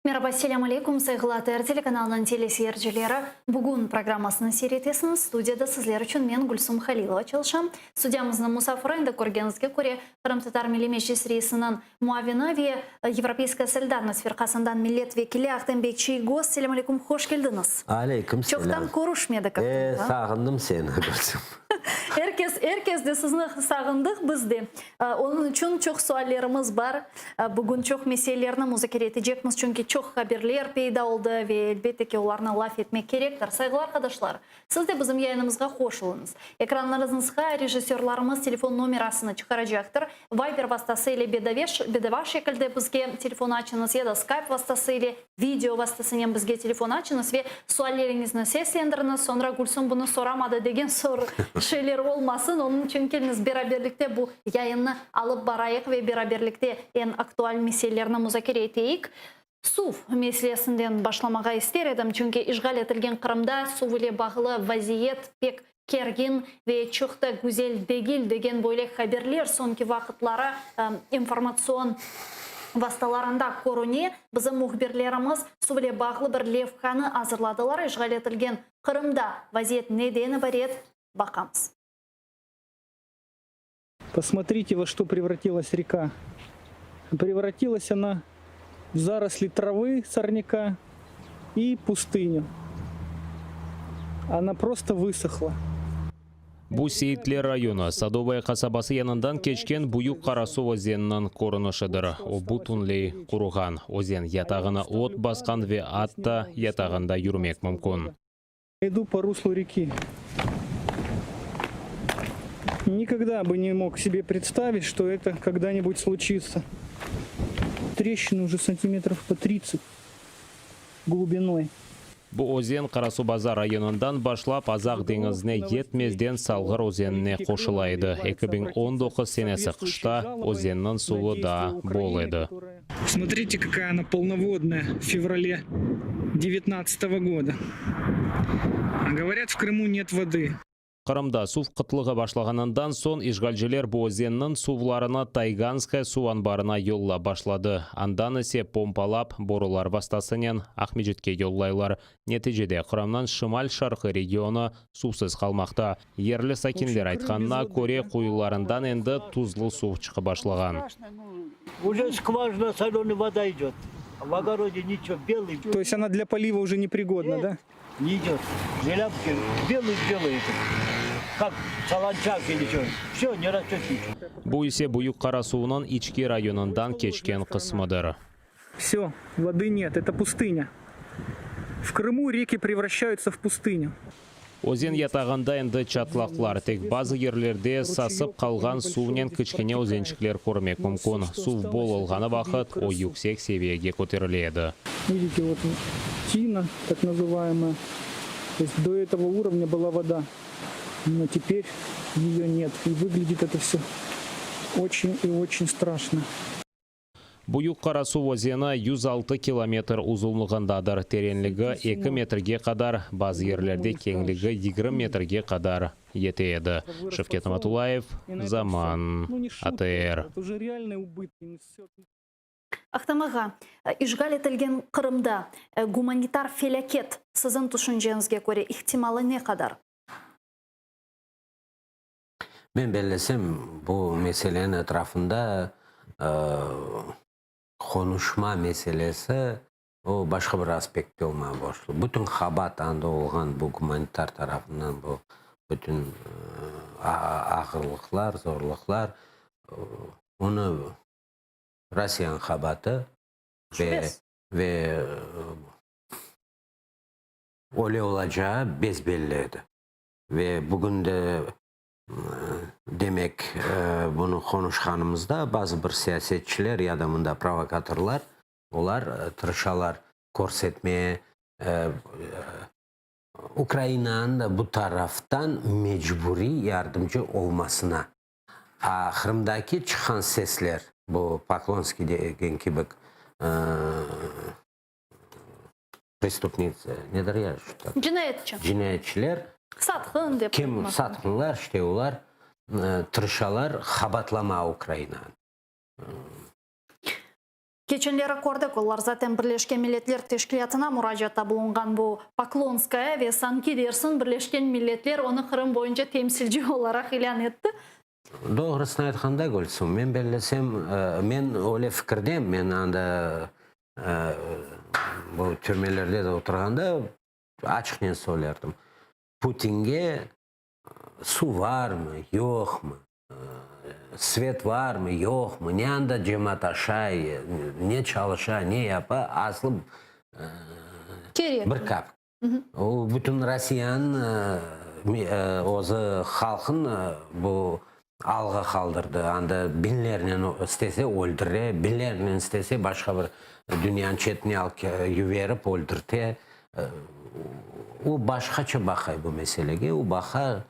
Meraba, selâm aleyküm, sayğılı ATR telekanalınıñ teleseyircileri! Bugün programmasını seyir etesiñiz. Studiyada sizler içün men, Gülsum Halilova, çalışam. Studiyamıznıñ musafiri, endi körgeniñizge köre, Qırımtatar Milliy Meclis reisiniñ muavini ve Yevropeyskaya solidarnost firqasından millet vekili Ahtem bey Çiygoz. Selâm aleyküm, hoş keldiñiz! Aleyküm selâm. Çoqtan körüşmedik, Ahtem E, sağındım seni, Gülsum. Er kes, er kes de sizni sağındıq, biz de. Onıñ içün çoq suallerimiz bar. Bugün çoq meselelerni muzakere etecekmiz, çünki çoq haberler peyda oldı ve, elbette ki, olarnı laf etmek kerektir. Sayğılı arqadaşlar, siz de bizim yayınımızğa qoşulıñız. Ekranlarıñızğa rejissörlarımız telefon nomerasını çıqaracaqtır. Viber vastası ile bedava şekilde bizge telefon açıñız ya da Skype vastası ile video vastasınen bizge telefon açıñız ve sualleriñizni seslendiriñiz. Soñra Gülsüm bunı soramadı degen soru şeyler olmasın. Onıñ içün keliñiz beraberlikte bu yayınnı alıp barayıq ve beraberlikte eñ aktual meselelerni muzakere eteyik. Suv meselesinden başlamağa ister edim, çünki işğal etilgen Qırımda suv ile bağlı vaziyet pek kergin ve çoq da güzel degil degen böyle haberler soñki vaqıtları informatsion vastalarında körüne. Bizim mühbirlerimiz suv ile bağlı bir levhanı azırladılar. İşğal etilgen Qırımda vaziyet neden ibaret, baqamız. Posmotrite, vo çto prevratилась reka. Prevratилась ona v zaroсли travı, sorняka i pustınю. Ona prosto vısохla. Bu Seyitler rayonı, Sadovoye qasabası yanından keçken Büyük Qarasuv özeniniñ körünişidir. O bütünley quruğan. Özen yatağını ot basqan ve atta yatağında yürmek mümkün. Idu po ruslu reki. Nikogda бы ne mog sebe predstavit, çto eto kogda-nibud sluçitsa. Treşçina uje santimetrov po tridtsat glubinoy. Bu özen Qarasuvbazar rayonından başlap Azaq deñizine yetmezden Salğır özenine qoşula edi. 2019 senesi qışta özenniñ suvu daa bol edi. Smotrite, kakaya ona polnovodnaya v fevrale devyatnadtsatogo goda. A govorât, v Krımu net vody. Qırımda suv qıtlığı başlağanından soñ işğalciler bu özenniñ suvlarını Tayganskaya suv anbarına yollap başladı, andan ise pompalap borular vastasınen Aqmescitke yollaylar. Neticede Qırımnıñ şimal-şarqı regionı suvsız qalmaqta. Yerli sakinler aytqanına köre, quyularından endi tuzlu suv çıqıp başlağan. Уже skvajina solenıy voda idöt. V ogorode niço, belıy. To est ona dlâ poliva uje ne prigodna, da? Ne idöt. Zelânki belıy belıy eto. Kak solonçak ili ço. Vsö, ne rastöt niço. Bu ise Büyük Qarasuvnıñ İçki rayonından keçken qısmıdır. Vsö, vody net, eto pustynya. V Krımu reki prevraşçayutsa v pustınю. Özen yatağında endi çatlaqlar, tek bazı yerlerde sasıp qalğan suvnen kiçkene özençikler körmek mümkün. Suv bol olğanı vaqıt, o yüksek seviyege köterile edi. Vidite, vot tina, tak nazıvaemaya, to est do etogo urovnâ byla voda, no teper eyo net, i vıglâdit eto vsö oçen i oçen straşno. Büyük Qarasuv özeni 106 kilometr uzunlığındadır, terenligi eki metrge qadar, bazı yerlerde keñligi 20 metrge qadar yete edi. Şevket Namatullayev, Zaman, ATR. Ahtem ağa, işğal etilgen Qırımda gumanitar felâket, siziñ tüşünceñizge köre, ihtimalı ne qadar? Men bellesem, bu meseleniñ etrafında qonuşma meselesi, o başqa bir aspektte olmağa borclu. Bütün qabaat anda olğan bu gumanitar tarafından bu bütün ağırlıqlar, zorluqlar, onı Rossiyanıñ qabaatı ve ve öyle olacağı bes-belli edi. Ve bugün de, demek, bunı qonuşqanımızda bazı bir siyasetçiler ya da mında provokatorlar, olar tırışalar körsetmeye, Ukrainanıñ da bu taraftan mecburiy yardımcı olmasına. A Qırımdaki çıqqan sesler, bu Poklonskiy degen kibi Prestupnitsa, nedir ya şu? Cinayetçi. Cinayetçiler. Satqın dep. Kim satqınlar, işte olar tırışalar qabatlama Ukrainanı. Keçenleri kördik, olar zaten Birleşken Milletler Teşkilâtına muracaatta bulunğan bu Poklonskaya ve sanki dersin Birleşken Milletler onı Qırım boyunca temsilci olaraq ilân etti. Doğrusını aytqanda, Gülsüm, men bellesem, men öyle fikirdem, men anda bu türmelerde de oturğanda açıqnen söylerdim, Putinge suv varmı, yoqmı, svet varmı, yoqmı, ne anda cemaat aşay, ne çalışa, ne yapa, aslı Kerek. Bir kapik. O bütün Rossiyanıñ özü halqın bu alğa qaldırdı. Anda biñlernen istese öldüre, biñlernen istese başqa bir dünyanıñ çetine alıp yiberip öldürte. O başqaça baqa bu meselege, o baqa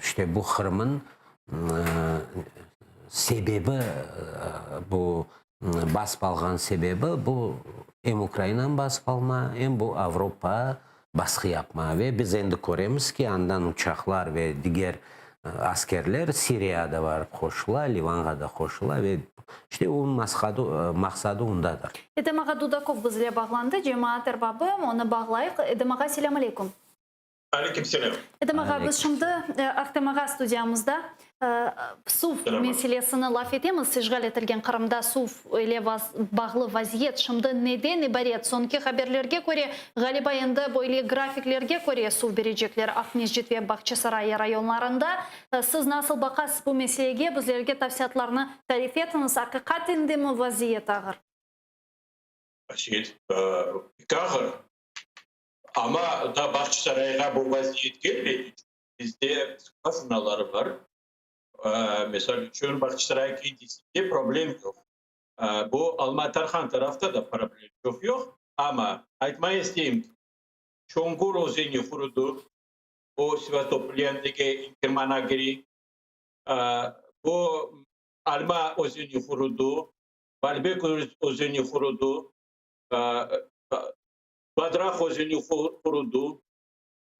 işte bu Qırımıñ sebebi bu basıp alğan sebebi bu em Ukrainanı basıp alma, em bu Avropa basqı yapma. Ve biz endi köremiz ki, andan uçaqlar ve diger askerler Siriyağa da barıp qoşula, Livanğa da qoşula ve işte onıñ maqsadı ondadır. Edem ağa Dudakov bizle bağlandı, cemaat erbabı, onı bağlayıq. Edem ağa, selâm aleyküm. Aleyküm selâm. Edem ağa, biz şimdi Ahtem ağa studiyamızda suv meselesini laf etemiz. İşğal etilgen Qırımda suv ile bağlı vaziyet şimdi neden ibaret? Soñki haberlerge köre, ğaliba endi böyle grafiklerge köre suv berecekler Aqmescit ve Bağçasaray rayonlarında. Siz nasıl baqasız bu meselege? Bizlerge tafsilâtlarnı tarif etiñiz. Aqiqaten demi vaziyet ağır? Vaziyet pek ağır. Amma da Bağçasarayğa bu vaziyet kelmedi, bizde skvajinaları bar. Misal içün, Bağçasaray kendisinde problem yoq. Bu Alma Tarhan tarafta da problem çoq yoq. Amma aytmağa isteyim ki, Çonğur özeni qurudı, o Sevastopoliyandaki İnkerman kire. Bu Alma özeni qurudı, Balbek özeni qurudı. Badraq özeni qurudı.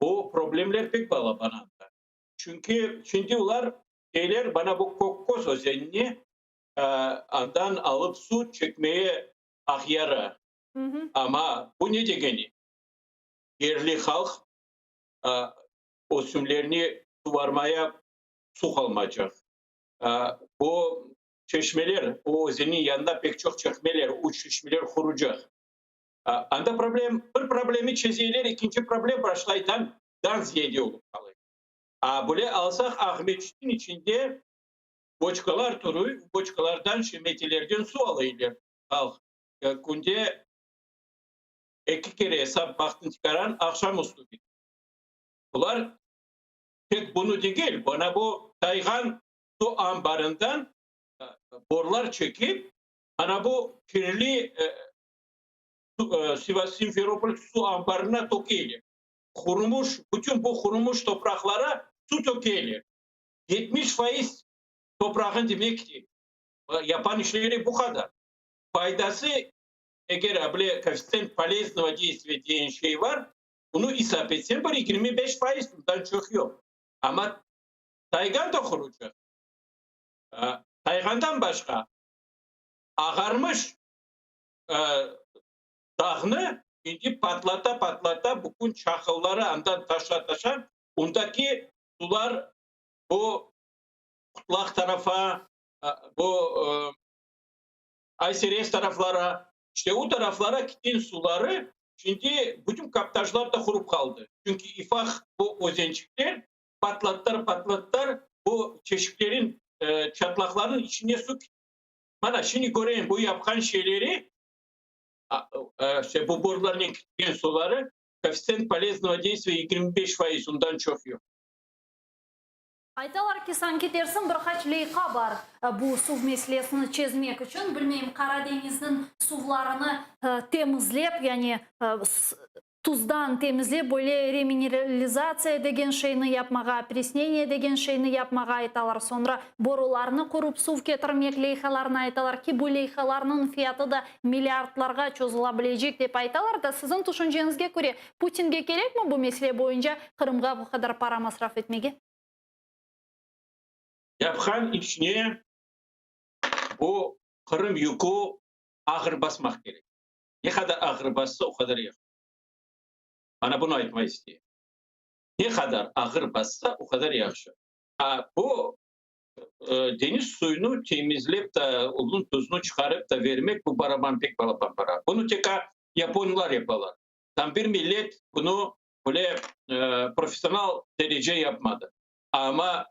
Bu problemler pek balaban anda. Çünki şimdi olar deyler, bana bu Kökköz özenini andan alıp suv çekmeye Aqyara. Amma bu ne degeni? Yerli halq ösümlerni suvarmaya suv almaycaq. Bu çeşmeler, o özenniñ yanında pek çoq çeşmeler, o çeşmeler qurucaq. Anda problem, bir problemi çezeyler, ekinci problem başlaydan dan ziyade olıp qalay. A böyle alsaq, Aqmescitniñ içinde boçkalar turuy, boçkalardan, şemetelerden suv alaylar halq. Künde eki kere, sabbahtan tikaran, aqşam üstü. Bular tek bunı degil, bana bu Taygan suv anbarından borlar çekip, ana bu kirli Sivas, Simferopol suv anbarına tökeyler. Qurumuş, bütün bu qurumuş topraqlara suv tökeyler. 70% toprağın demek ki, yapan işleri bu qadar. Faydası, eger bile koeffitsient poleznogo действия degen şey bar, bunı esap etsen bir 25%, bundan çoq yoq. Amma Taygan da qurucaq. Taygandan başqa ağarmış dağnı şimdi patlata-patlata, bütün çaqılları andan taşa-taşa, ondaki sular bu Qutlaq tarafa, bu Ayserez taraflara, işte o taraflara ketken suları şimdi bütün kaptajlar da qurup qaldı. Çünki ifaq bu özençikler patlattılar, patlattılar, bu çeşiklerin, çatlaqlarnıñ içine su Mana, şimdi köreyim, bu yapqan şeyleri, işte bu borularnen ketken suları, koeffitsient poleznogo действия 25%, ondan çoq yoq. Aytalar ki, sanki dersin bir qaç leyha bar bu suv meselesini çezmek içün, bilmeyim, Qara deñizniñ suvlarını temizlep, yani tuzdan temizlep, böyle remineralizatsiya degen şeyni yapmağa, opresneniye degen şeyni yapmağa aytalar, soñra borularnı qurup suv ketirmek leyhalarını aytalar ki, bu leyhalarnıñ fiyatı da milliardlarğa çozula bilecek dep aytalar da, siziñ tüşünceñizge köre, Putinge kerekmi bu mesele boyunca Qırımğa bu qadar para masraf etmege? Yapqan işine bu Qırım yükü. Ağır basmaq kerek. Ne qadar ağır bassa, o qadar yahşı. Mana bunı aytmaq isteyim. Ne qadar ağır bassa, o qadar yahşı. A bu deñiz suyunı temizlep da, onıñ tuzunı çıqarıp da vermek, bu baraban, pek balaban para. Bunı tek yaponlar yapalar. Tam bir millet bunı böyle professional derece yapmadı. Amma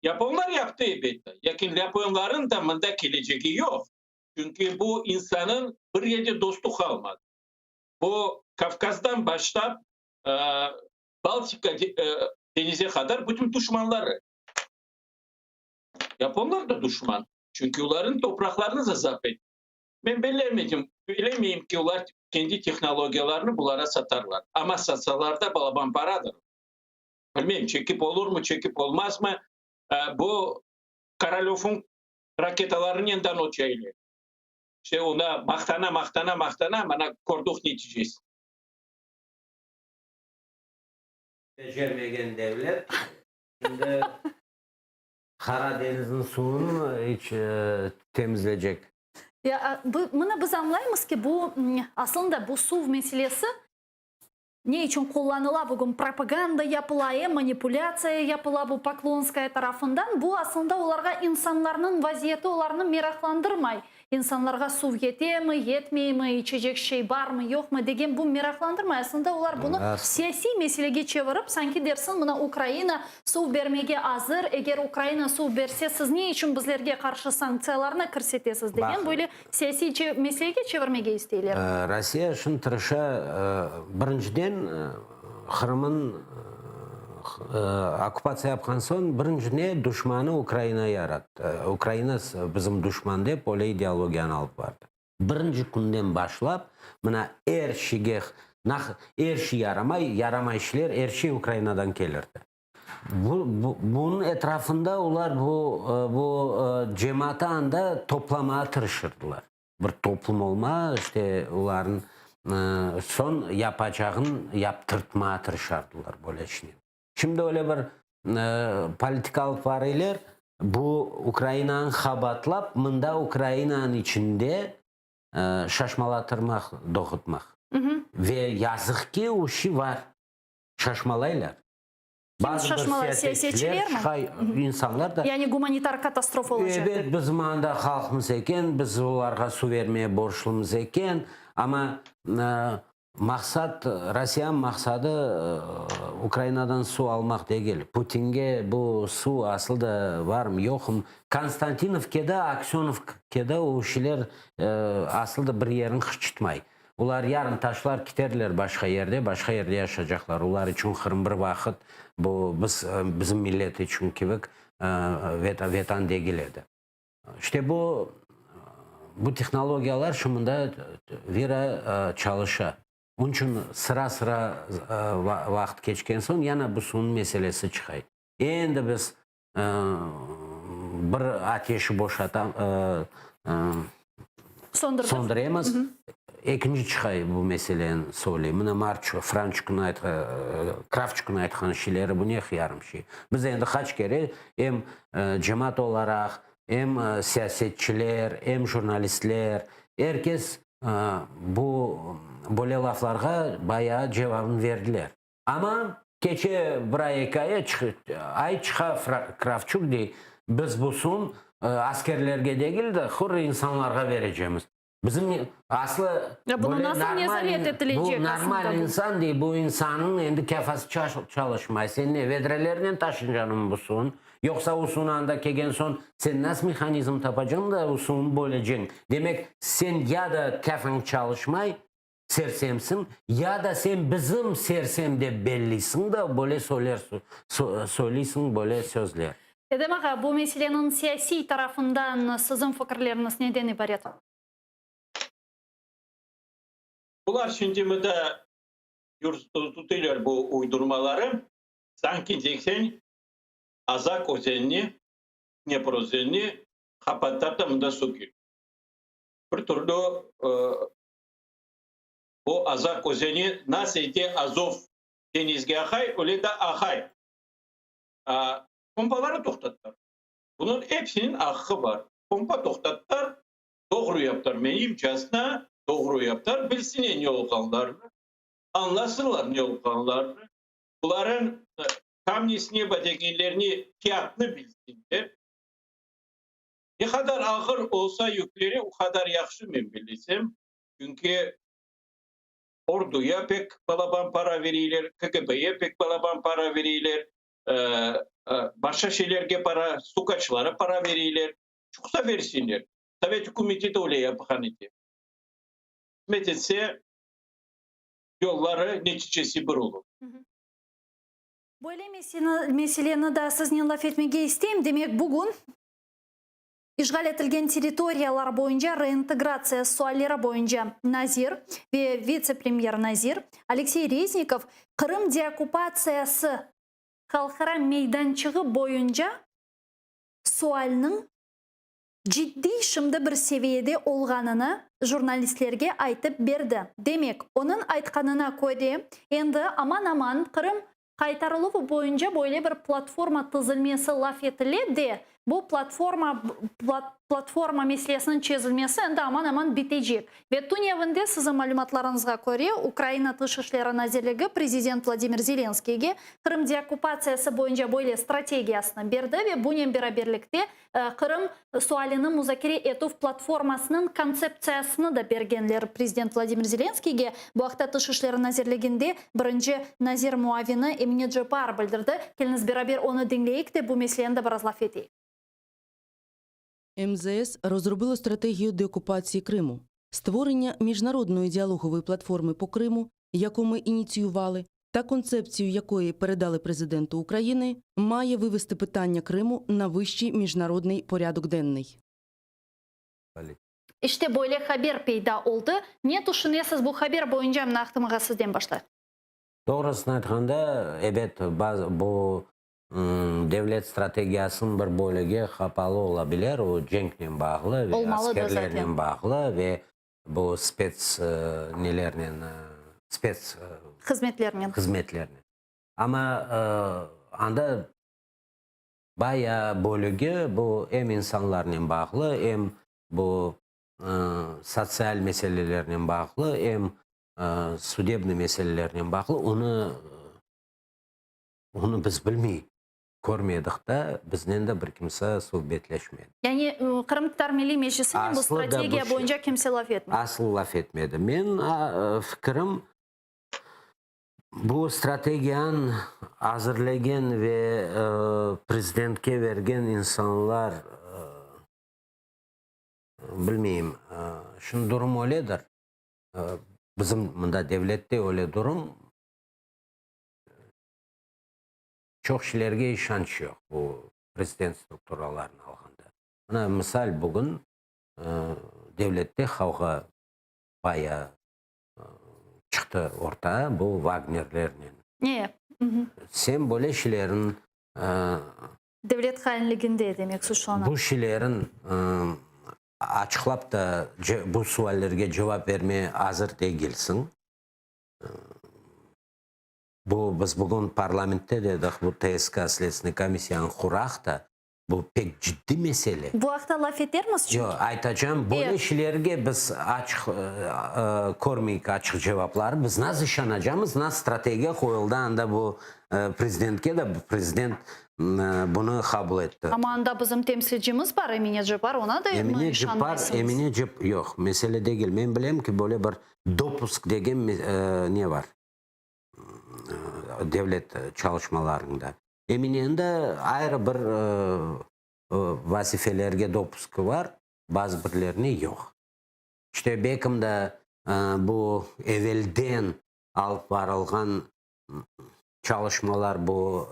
yaponlar yaptı, elbette. Lâkin yaponlarnıñ da mında kelecegi yoq. Çünki bu insanıñ bir yerde dostu qalmadı. Bu Kavkazdan başlap Baltika deñize qadar bütün duşmanları. Yaponlar da duşman. Çünki olarnıñ topraqlarını da zapt etti. Men bilemedim, bilemeyim ki, olar kendi tehnologiyalarını bulara satarlar. Amma satsalar da balaban paradır. Bilmeyim, çekip olurmı, çekip olmazmı. Bu Korolyovnıñ raketalarınen da noça ile. İşte ona maqtana, maqtana, maqtana, mana kördik neticesini. Becermegen devlet şimdi Qara deñizniñ suvunı iç temizleycek. Ya, mına biz añlaymız ki, bu, aslında, bu suv meselesi ne içün qullanıla bugün, propaganda yapıla, e, manipulâtsiya yapıla bu Poklonskaya tarafından, bu aslında olarğa insanlarnıñ vaziyeti olarnı meraqlandırmay. İnsanlarğa suv yetemi, yetmeymi, içecek şey barmı, yoqmı degen bu meraqlandırmay. Aslında olar bunı siyasiy meselege çevirip, sanki dersiñ, mına Ukraina suv bermege azır, eger Ukraina suv berse, siz ne içün bizlerge qarşı sanktsiyalarnı kirsetesiz degen böyle siyasiy meselege çevirmege isteyler. Rossiya şunı tırışa, birinciden, Qırımın okkupatsiya yapqan soñ, birinci ne, duşmanı Ukraina yarattı. Ukraina bizim duşman dep, öyle ideologiyanı alıp bardı. Birinci künden başlap, mına er şeyge, er şey yaramay, yaramay işler, er şey Ukrainadan kelirdi. Bu, bunıñ etrafında olar bu, bu cemaatı anda toplamağa tırışırdılar. Bir toplum olma, işte, olarnıñ soñ yapacağın yaptırtmağa tırışardılar böyle işnen. Şimdi öyle bir politika alıp barıylar, bu Ukrainanı qabatlap, mında Ukrainanıñ içinde şaşmalatırmaq, doğutmaq. Ve yazıq ki, o şey var, şaşmalaylar. Kim şaşmalay, siyasetçilermi? İnsanlar da. Yani gumanitar katastrofa olacaq dep. Ebet, bizim anda halqımız eken, biz olarğa suv vermeye borclumız eken, amma maqsat, Rossiyanıñ maqsadı Ukrainadan suv almaq degil. Putinge bu suv aslı da varmı, yoqmı? Konstantinovke da, Aksönovke da o şeyler aslı da bir yerini qıçıtmay. Olar yarın taşlar kiterler başqa yerde, başqa yerde yaşacaqlar. Olar içün Qırım bir vaqıt bu biz, bizim millet içün kibik vetan degil edi. İşte bu, bu tehnologiyalar şu mında vira çalışa. Onıñ içün sıra-sıra vaqıt keçken soñ yana bu suvnıñ meselesi çıqay. Endi biz bir ateşi boşatam, söndüremiz, ekinci çıqay bu meseleni söyley. Mına Març, Françuknıñ Kravçuknıñ aytqan şeyleri, bu ne hıyarım şey. Biz endi qaç kere em cemaat olaraq, em siyasetçiler, em jurnalistler, er kes bu böyle laflarğa bayağı cevabını berdiler. Amma keçe bir ay, eki ay, ay çıqa Kravçuk dey, biz bu sum askerlerge degil de, hür insanlarğa berecemiz. Bizim aslı Ya bunı böyle nasıl normal, nezaret etilecek bu normal aslında bu? insan dey, bu insannıñ endi kafası çalışmay. Sen ne, vedrelernen taşıcañmı bu suvun? Yoqsa o suvun anda kelgen soñ sen nasıl mehanizm tapacañ da o suvun böleceñ? Demek, sen ya da kafañ çalışmay, Sersemsiñ, ya da sen bizim sersem dep belliysiñ da böyle söyler söyleysiñ böyle sözler. Edem ağa, bu meseleniñ siyasiy tarafından siziñ fikirleriñiz neden ibaret? Bular şimdi mında yürütüler bu uydurmaları, sanki desen Azaq özenini, Dnepr özenini qapattılar da mında suv keldi. Bir türlü O Azaq özeni nasıl ete Azov deñizge aqay, öyle de aqay. Pompaları toqtattılar. Bunıñ episiniñ aqqı bar. Pompa toqtattılar. Doğru yaptılar. Menimcesine doğru yaptılar. Bilsinler ne olğanlarını. Añlasınlar ne olğanlarını. Buların kamni s neba degenlerini fiyatını bilsinler. Ne qadar ağır olsa yükleri, o qadar yahşı, men bilesem. Çünki orduya pek balaban para bereyler, KGB-ye pek balaban para bereyler, başqa şeylerge para, stukaçlara para bereyler. Çoqsa bersinler. Sovet ükümeti de öyle yapqan edi. Qısmet etse, yolları, neticesi bir olur. Böyle meseleni da siznen laf etmege isteyim. Demek, bugün işğal etilgen territoriyalar boyunca reintegratsiya sualleri boyunca nazir ve vitse-premyer nazir Aleksey Reznikov Qırım deokkupatsiyası halqara meydançığı boyunca sualniñ ciddiy şimdi bir seviyede olğanını jurnalistlerge aytıp berdi. Demek, onıñ aytqanına köre, endi aman-aman Qırım qaytarıluvı boyunca böyle bir platforma tizilmesi laf etile de, bu platforma platforma meselesiniñ çezilmesi endi aman-aman bitecek. Ve tünevinde, siziñ malümatlarıñızğa köre, Ukraina Tış işleri nazirligi prezident Vladimir Zelenskiyge Qırım deokkupatsiyası boyunca böyle strategiyasını berdi ve bunen beraberlikte Qırım sualini muzakere etüv platformasınıñ kontseptsiyasını da bergenler prezident Vladimir Zelenskiyge. Bu aqta Tış işleri nazirliginde birinci nazir muavini Emine Ceppar bildirdi. Keliñiz beraber onı diñleyik de bu meseleni de biraz laf eteyik. МЗС розробило стратегію деокупації Криму. Створення міжнародної діалогової платформи по Криму, яку ми ініціювали, та концепцію якої передали президенту України, має вивести питання Криму на вищий міжнародний порядок денний. İşte böyle haber peyda oldı. Ne tüşünesiz bu haber boyunca, mına Ahtem ağa sizden başlayıq. Doğrusını aytqanda, ebet, bazı bu devlet strategiyasınıñ bir bölügi qapalı ola bilir, o cenknen bağlı ve Olmalı da zaten. askerlernen bağlı ve bu spets nelernen, spets Hızmetlernen. hızmetlernen. Amma anda bayağı bölügi bu em insanlarnen bağlı, em bu sotsial meselelernen bağlı, em sudebnıy meselelernen bağlı. Onı onı biz bilmeyik, körmedik da, biznen de bir kimse suhbetleşmedi. Yani Qırımtatar Milliy Meclisinen bu Aslı da bu strategiya şey. boyunca kimse laf etmedi. Asıl laf etmedi. Men fikirim, bu strategiyanı azırlegen ve prezidentke bergen insanlar, bilmeyim, şimdi durum öyledir, bizim mında devlette öyle durum, çoq şeylerge işanç yoq bu prezident strukturalarını alğanda. Mına, misal, bugün devlette qavğa bayağı çıqtı ortağa bu Vagnerlernen. Ne? Sen böyle şeylerin Devlet hainliginde, demek, suçlana. Bu şeylerin açıqlap da bu suallerge cevap bermeye azır degilsiñ. Bu biz bugün parlamentte dedik, bu TSK, Sledstvenıy komissiyanı quraq da, bu pek ciddiy mesele. Bu aqta laf etermiz çünki. Yoq, aytacam, böyle şeylerge biz açıq körmeyik açıq cevapları, biz nasıl işanacamız, nasıl strategiya qoyuldı anda bu prezidentke de, prezident bunı qabul etti. Amma anda bizim temsilcimiz bar, Emine Ceppar, ona da Emine Ceppar, işanmaysıñız. Emine Cep, yoq, mesele degil, men bilem ki, böyle bir dopusk degen ne bar devlet çalışmalarında. Emineniñ de ayrı bir vazifelerge dopuskı bar, bazı birlerine yoq. İşte, belkim de bu evelden alıp barılğan çalışmalar bu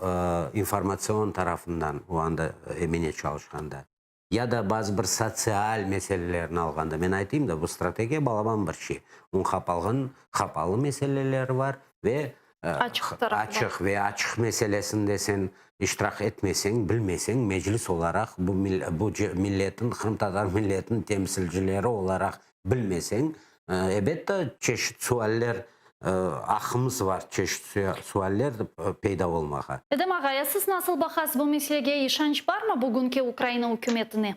informatsion tarafından, o anda Emine çalışqanda, ya da bazı bir sotsial meselelerni alğanda, men aytayım da, bu strategiya balaban bir şey. Onıñ qapalğan, qapalı meseleleri bar ve Açıq tarafı bar. Açıq ve açıq meselesinde sen iştirak etmeseñ, bilmeseñ, Meclis olaraq bu bu milletin, qırımtatar milletiniñ temsilcileri olaraq bilmeseñ, ebet, çeşit sualler, aqqımız bar çeşit sualler peyda olmağa. Edem ağa, ya siz nasıl baqasız bu meselege, işanç barmı bugünki Ukraina ükümetine?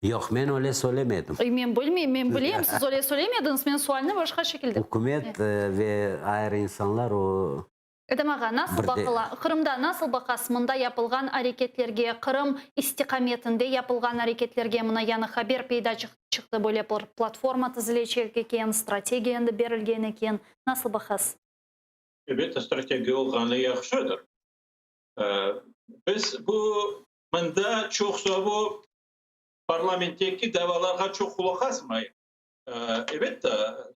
Yoq, men öyle söylemedim. Men bilmeyim, men bilem, siz öyle söylemediñiz, men sualni başqa şekilde. Ükümet ve ayrı insanlar o. Edem ağa, nasıl baqıla, Qırımda nasıl baqasız mında yapılğan areketlerge, Qırım istiqametinde yapılğan areketlerge, mına yañı haber peyda çıqtı, böyle bir platforma tizilecek eken, strategiya endi berilgen eken, nasıl baqasız? Elbette, strategiya olğanı yahşıdır. Biz bu mında çoqsa bu parlamentteki davalarğa çoq qulaq asmayıq. Elbette,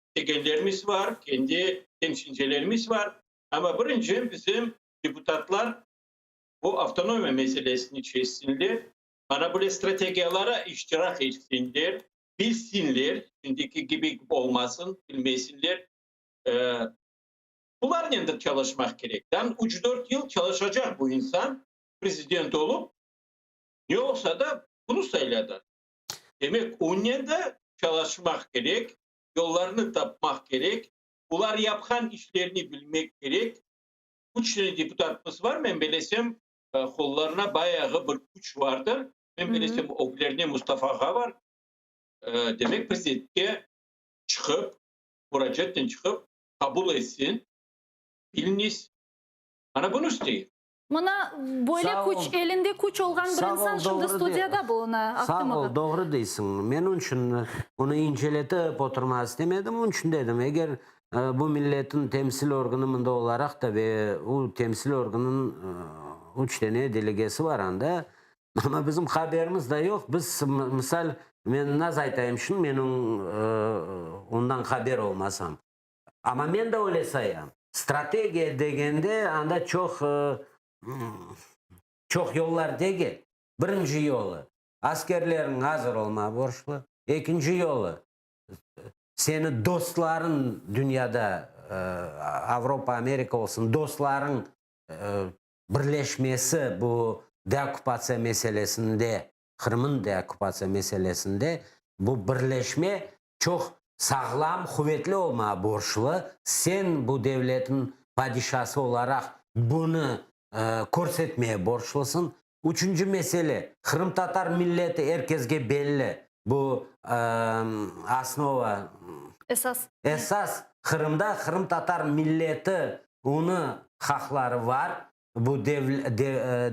istegenlerimiz bar, kendi temsilcilerimiz bar, amma birinci bizim deputatlar bu avtonomiya meselesini çezsinler, mana böyle strategiyalara iştirak etsinler, bilsinler, şimdiki kibi olmasın, bilmesinler. Bularnen de çalışmaq kerek. Dan üç-dört yıl çalışacaq bu insan, prezident olıp, ne olsa da bunı sayladı. Demek, onnen de çalışmaq kerek, yollarnı tapmaq kerek, olar yapqan işlerni bilmek kerek. Üç tane deputatımız bar, men bilesem, qollarına bayağı bir küç vardır. Men bilesem, öglerine Mustafa ağa bar. Demek, prezidentke çıqıp, muracaatnen çıqıp, qabul etsin, biliñiz. Ana bunı isteyim. Mına böyle küç, elinde küç olğan bir insan şimdi studiyada buluna, Ahtem ağa. Sağ ol, doğru deysiñ. Men onıñ içün onı inceletip oturmağa istemedim. Onıñ içün dedim, eger bu milletin temsil organı mında olaraq da ve o temsil organınıñ üç dene delegesi bar anda, amma bizim haberimiz da yoq. Biz, misal, men naz aytayım şimdi, men ondan haber olmasam. Amma men de öyle sayam. Strategiya degende anda çoq çoq yollar degil. Birinci yolu, askerleriñ azır olma borclu. Ekinci yolu, seni dostlarıñ dünyada, Avropa, Amerika olsun, dostlarıñ birleşmesi bu deokkupatsiya meselesinde, Qırımnıñ deokkupatsiya meselesinde bu birleşme çoq sağlam, quvetli olmağa borçlu. Sen bu devletniñ padişası olaraq bunı körsetmeye borçlusıñ. Üçünci mesele, qırımtatar milleti er kesge belli, bu osnova, Esas. Esas, Qırımda qırımtatar milleti, onı haqları var, Bu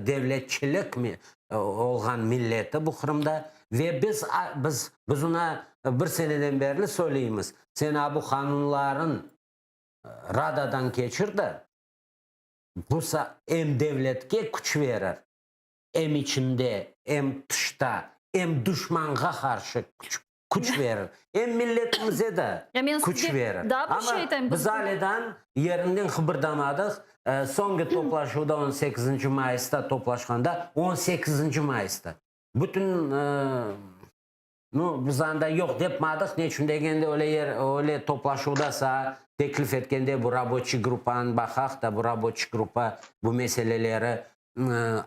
devletçilik olğan milleti bu Qırımda ve biz biz biz ona bir seneden berli söyleymiz, sen a bu qanunların Radadan keçir de, bu em devletke küç verir, em içinde, em tışta, em duşmanğa qarşı küç küç verir. Em milletimize de küç verir. Amma biz alâdan yerinden qıbırdamadıq. Soñki toplaşuvda on sekizinci mayısta toplaşqanda, on sekizinci mayısta, bütün, nu, biz anda yoq depmadıq, ne içün degende, öyle yer, öyle toplaşuvda saa teklif etkende bu raboçiy gruppanı baqaq da, bu raboçiy gruppa bu meseleleri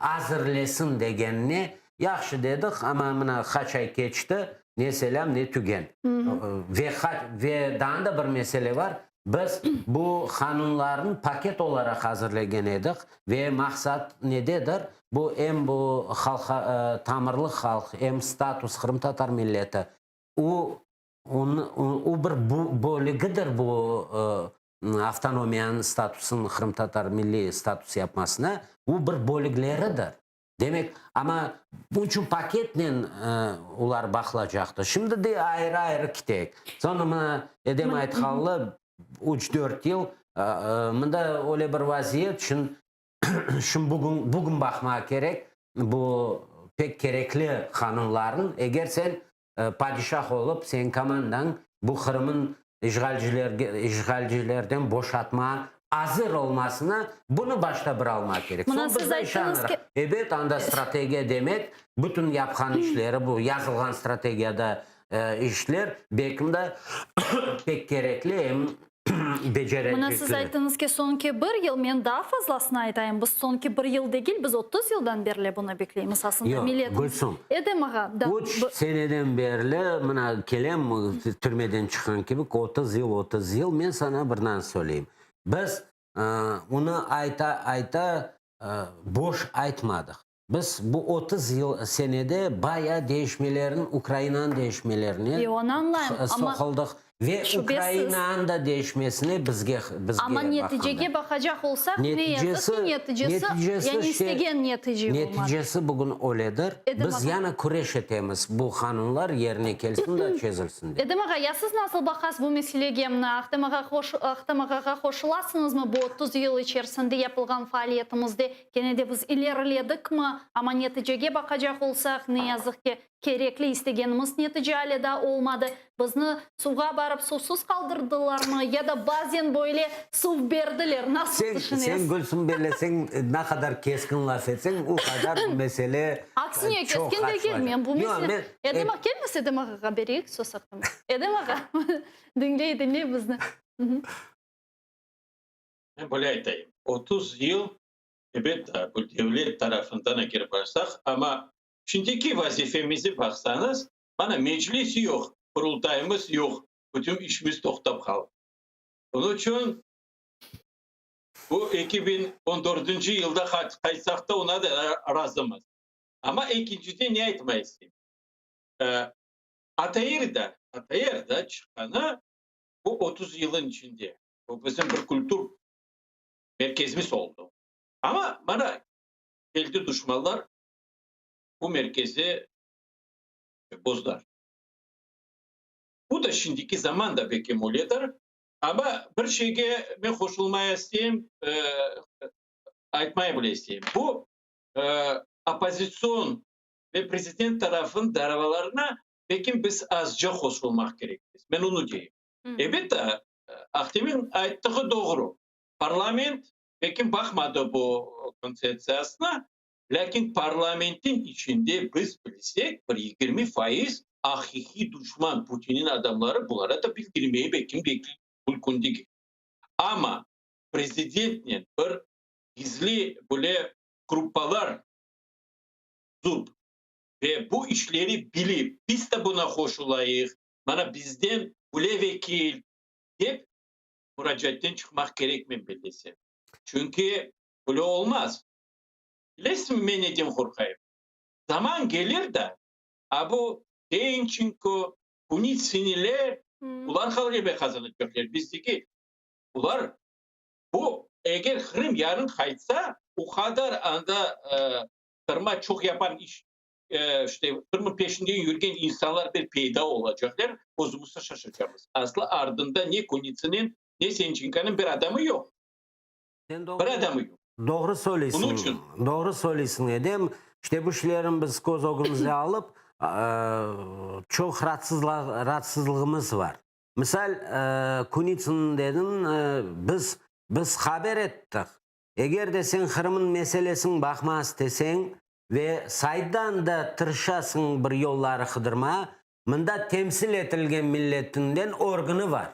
azırlesin degenine yahşı dedik, amma mına qaç ay keçti, ne selâm, ne tügen. Ve ve daa da bir mesele bar, biz bu qanunlarnı paket olaraq azırlegen edik ve maqsat nededir, bu em bu halq, tamırlı halq, em status qırımtatar milleti, o, onı, o bir bölügidir bu avtonomiyanıñ statusınıñ qırımtatar milliy status yapmasına, bu bir bölükleridir. Demek, amma bunıñ içün paketnen olar baqılacaqtır. Şimdi de ayrı-ayrı keteyik. Soñra mına Edem aytqanlı üç-dört yıl mında öyle bir vaziyet, şimdi şimdi bugün bugün baqmağa kerek bu pek kerekli qanunlarnıñ, eger sen Padişah olıp, seniñ komandañ bu Qırımın işğalcilerden boşatmağa azır olmasına bunı başta bir almaq kerek. Mına Soñ siz biz de ayttıñız işanırıq. ki. Ebet, anda strategiya demek, bütün yapqan işleri, bu yazılğan strategiyada işler, belkim de, pek kerekli em Mına siz becerecekler. ayttıñız ki, soñki bir yıl, men daa fazlasını aytayım, biz soñki bir yıl degil, biz 30 yıldan berli bunı bekleymiz aslında, Yoq, milletimiz. Gülsüm, Edem ağa, da, üç seneden berli, mına kelem, türmeden çıqqan kibi, 30 yıl, 30 yıl, men saña bir nane söyleyim. Biz onı ayta-ayta boş aytmadıq. Biz bu 30 yıl senede baya deñişmelerin, Ukrainanıñ deñişmelerine E, onı añlayım, amma soquldıq ve şübesiz. Ukrainanıñ da deñişmesine bizge bizge Amma neticege baqqanda. baqacaq olsaq, ne yazıq ki, Neticesi, neticesi, neticesi yani işte, istegen netice olmadı. neticesi bugün öyledir. Edem Biz ağa. yana küreş etemiz, bu qanunlar yerine kelsin da çezilsin dep. Edem ağa, ya siz nasıl baqasız bu meselege? Mına Ahtem ağa qoş, Ahtem ağağa qoşulasıñızmı bu 30 yıl içerisinde yapılğan faaliyetimizde Kene de biz ileriledikmi, amma neticege baqacaq olsaq, ne yazıq ki, kerekli, istegenimiz netice ale daa olmadı. Bizni suvğa barıp suvsuz qaldırdılarmı ya da bazen böyle suv berdiler, nasıl Sen, sen tüşünesiz? Gülsüm belleseñ, ne qadar keskin laf etseñ, o qadar bu mesele Aksine, çoq keskin degil, açılacaq. men bu Yoq, mesele. men, Edem ağa, kelmese Edem ağağa bereyik söz haqqını. Edem ağa, diñley, diñley bizni. Men böyle aytayım, 30 yıl, ebet, bu devlet tarafından eger barsaq, amma şimdiki vazifemizi baqsañız, mana Meclis yoq, Qurultayımız yoq, bütün işimiz toqtap qaldı. Onıñ içün bu 2014-nci yılda qaytsaq da, oña da razımız. Amma ekinciden ne aytmaq isteyim? ATR da, ATR da çıqqanı bu 30 yılın içinde. Bu bizim bir kültür merkezimiz oldı. Amma mana keldi duşmanlar, bu merkezi bozdılar. Bu da şimdiki zaman da belki öyledir. Amma bir şeyge men qoşulmaya isteyim, aytmaya bile isteyim. Bu oppozitsion ve prezident tarafınıñ davalarına belki biz azca qoşulmaq kerekmiz. Men onı deyim. Elbette, Ahtemin ayttığı doğru. Parlament belki baqmadı bu kontseptsiyasına, lâkin parlamentin içinde biz bilsek, bir 20% aqiqiy duşman Putinin adamları, bulara da bildirmeye belki mümkün degil. Amma prezidentnen bir gizli böyle gruppalar tuzıp ve bu işleri bilip, biz de buna qoşulayıq, Mana bizden bule vekil, dep muracaatten çıqmaq kerek men bellesem. Çünki böyle olmaz. Bilesiñmi men neden qorqayım? Zaman kelir da, a bu Sençenko, Kunitsiniler, bular ğalebe qazanacaqlar. Bizdeki bular, bu eger Qırım yarın qaytsa, o qadar anda qırma çoq yapan iş işte Qırımnıñ peşinden yürgen insanlar bir peyda olacaqlar, özümiz de şaşacaqmız. Aslı ardında ne Kunitsınen, ne Sençenkonıñ bir adamı yoq. Bir adamı yoq. Doğru söyleysiñ. Bunıñ içün. Doğru söyleysiñ, Edem. İşte bu şeylerni biz köz ögümizge alıp, çoq raatsızlığımız bar. Misal, Kunitsın dediñ, biz, biz haber ettik. Eger de sen Qırımnıñ meselesini baqmaq isteseñ, Ve sayttan da tırışasıñ bir yolları qıdırmağa, mında temsil etilgen milletinden organı bar.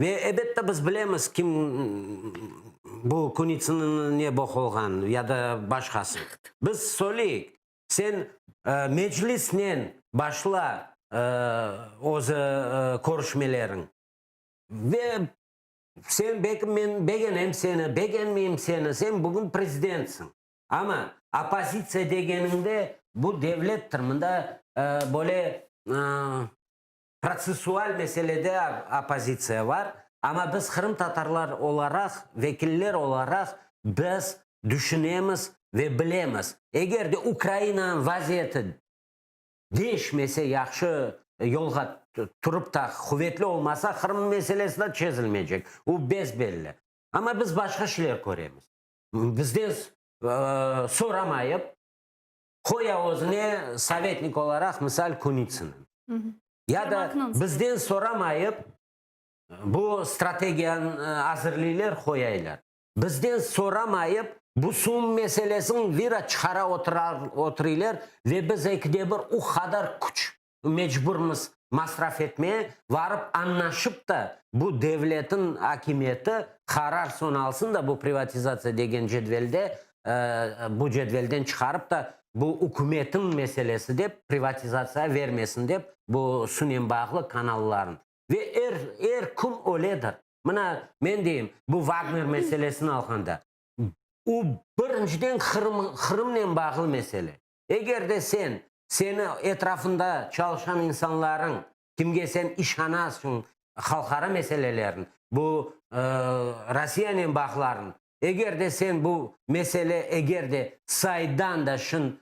Ve ebette biz bilemiz kim bu Kunitsınıñ ne boq olğanını ya da başqası. Biz söyleyik, sen Meclisnen başla özü körüşmeleriñ. Ve sen belki men begenem seni, begenmeyim seni, sen bugün prezidentsiñ. Amma oppozitsiya degeniñde bu devlettir, mında böyle protsessual meselede oppozitsiya bar, amma biz qırımtatarlar olaraq, vekiller olaraq biz düşünemiz ve bilemiz, eger de Ukrainanıñ vaziyeti deñişmese, yahşı yolğa turıp ta quvetli olmasa, Qırım meselesi de çezilmeycek, o bes-belli. Amma biz başqa şeyler köremiz. Bizden soramayıp, qoya özüne sovetnik olaraq, misal, Kunitsınnı. Ya da bizden soramayıp, bu strategiyanı azırlıylar, qoyaylar. Bizden soramayıp, bu suv meselesini vira çıqara oturıylar ve biz ekide bir o qadar küç mecburmız masraf etmeye, varıp añlaşıp da bu devletin akimiyeti qarar soñ alsın da bu privatizatsiya degen cedvelde bu cedvelden çıqarıp da bu ükümetin meselesi dep privatizatsiya vermesin dep bu sunen bağlı kanalların. Ve er er kün öyledir. Mına men deyim bu Vagner meselesini alğanda. O birinciden Qırım, Qırımnen bağlı mesele. Eger de sen, seni etrafında çalışan insanlarıñ, kimge sen işanasıñ, halqara meselelerin, bu Rossiyanen bağların, eger de sen bu mesele eger de saydan da şın,